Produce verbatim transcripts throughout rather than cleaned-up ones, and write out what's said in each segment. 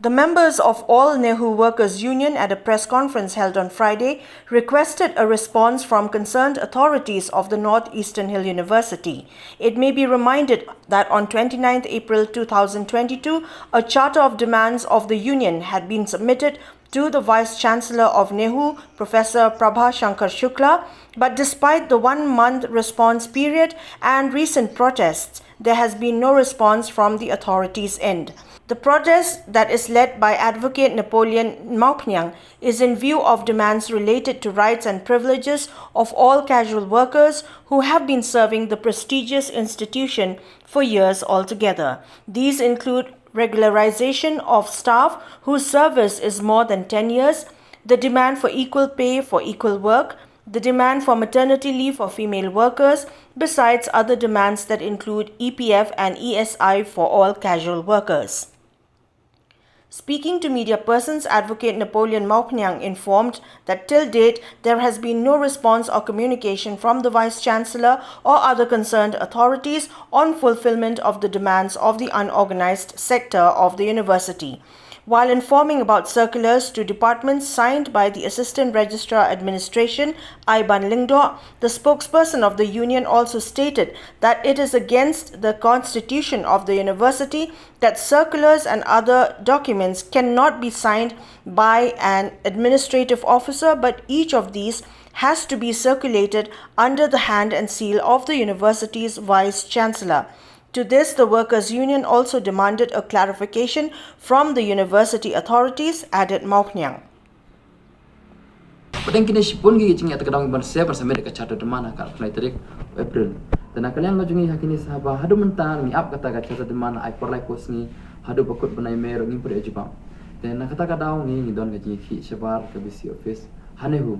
The members of All NEHU Workers Union, at a press conference held on Friday, requested a response from concerned authorities of the North Eastern Hill University. It may be reminded that on twenty-ninth April two thousand twenty-two, a charter of demands of the union had been submitted to the Vice Chancellor of NEHU, Professor Prabha Shankar Shukla, but despite the one-month response period and recent protests, there has been no response from the authorities' end. The protest, that is led by Advocate Napoleon Mawphniang, is in view of demands related to rights and privileges of all casual workers who have been serving the prestigious institution for years altogether. These include regularization of staff whose service is more than ten years, the demand for equal pay for equal work, the demand for maternity leave for female workers, besides other demands that include E P F and E S I for all casual workers. Speaking to media persons, Advocate Napoleon Mawphniang informed that till date there has been no response or communication from the Vice Chancellor or other concerned authorities on fulfillment of the demands of the unorganized sector of the university. While informing about circulars to departments signed by the Assistant Registrar Administration, Aiban Lyngdoh, the spokesperson of the union also stated that it is against the constitution of the university that circulars and other documents cannot be signed by an administrative officer, but each of these has to be circulated under the hand and seal of the university's vice chancellor. To this, the workers' union also demanded a clarification from the university authorities, added Mawphniang. Pdeng kine shibun ki jingeh ta ka dang ban se ban submit ka charter demand ha ka khlai tarik April. Te na ka liang ka jong ngi ha kine sahaba haduh mynta ngi ap kata ka charter demand ai por lai pos ngi haduh ba kut bnai May ruh ngim pyrshah jubab. Te na kata ka daw ngi ngi don ka jingkhih shabar ka B C office ha NEHU.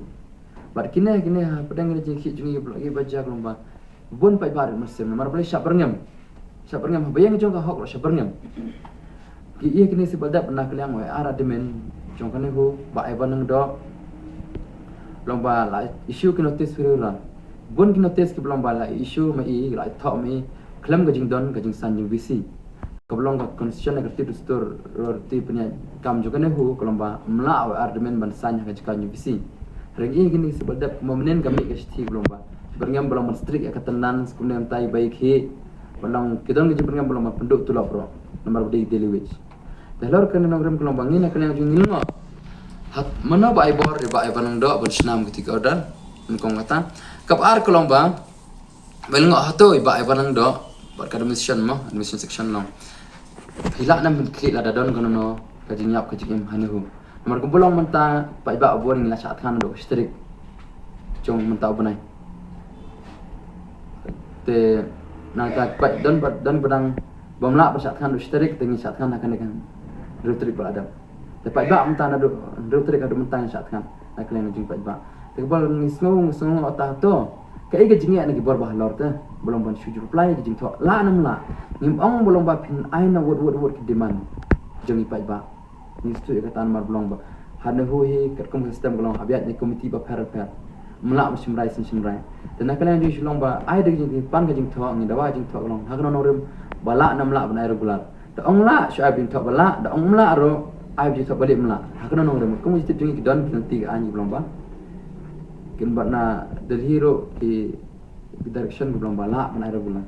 Bad kine kine ha pdeng kine jingkhih jong ngi ba la ki ba jak long ba bun paidbah rit mynsiem namar balei shah byrngem. Shah byrngem haba ïeng jong ka hok ruh shah byrngem. Ki ïa kine sibal dep na ka liang u ar admin jong ka NEHU Bah Ivan Lyngdoh. Long ba la issue ki notice huri hura. Bun ki notice kiba long ba la issue ma i la thoh ma i khlem ka jingdon ka jingsan jong VC. Kaba long ka constitution ka ti dustur ruh ti pynïaid kam jong ka NEHU ka long ba ym lah u ar admin ban sign ha ka jaka jong VC. Hynrei ïa kine sibal dep ma mynnin ka mih ka shithi ka long ba byrngem ba long ban strict ïa ka tyndan skum ne ym tai bai khih. Ba long ki don ka jingbyrngem ba long ban pynduh tulop ruh namar ba dei daily wage. Te halor kane nongrim ka long ba ngi na ka liang jong ngi lyngngoh. Hat mano ba ai bor ïa Bah Ivan Lyngdoh ban shnam kiti ki order. Nyngkong kata. Kaba ar ka long ba ba lyngngoh hato ïa Bah Ivan Lyngdoh bad ka admission mo, admission section long. Phi lah ne em phin khlieh lada don kano kano ka jingïap ka jingim ha NEHU. Namar kumba long mynta paidbah u bun ngi la shah thngan naduh ka shi tarik jong mynta u bnai. Te nangta paid don ba don ba dang bym lah ba shah thngan naduh shi tarik te ngi shah thngan ha kane ka hynriew tarik ba la dep. Te paidbah mynta naduh hynriew tarik haduh mynta ngi shah thngan na ka liang jong paidbah. Te kaba ngi sngew ngi sngew ta to kaei ka jingeh na ki bor ba halor te ba long ban shu ju reply ka jingthoh lah ne ym lah. Ngim ong ba long ba phin ai na wot wot wot ki demand jong i paidbah. Ngi shu ïa kata namar ba long ba ha NEHU hi katkum ka system ka long hap ïaid na ki komiti bapher bapher. Ym lah ba shim rai shen shim rai. Te na ka liang jong ngi shu long ba ai da ka jingpan ka jingthoh ngi dawa ka jingthoh ka long ha kano nongrim ba lah ne ym lah ban ai regular. Da ong lah shu ai ba jingthoh ba lah, da ong ym lah ruh ai ba jingthoh ba leh ym lah. Ha kano nongrim kum ka jingtip jong ngi ki don ki nangta ka aiñ ki ba long ba kin bat na Delhi ruh ki direction ki ba long ba lah ban ai regular.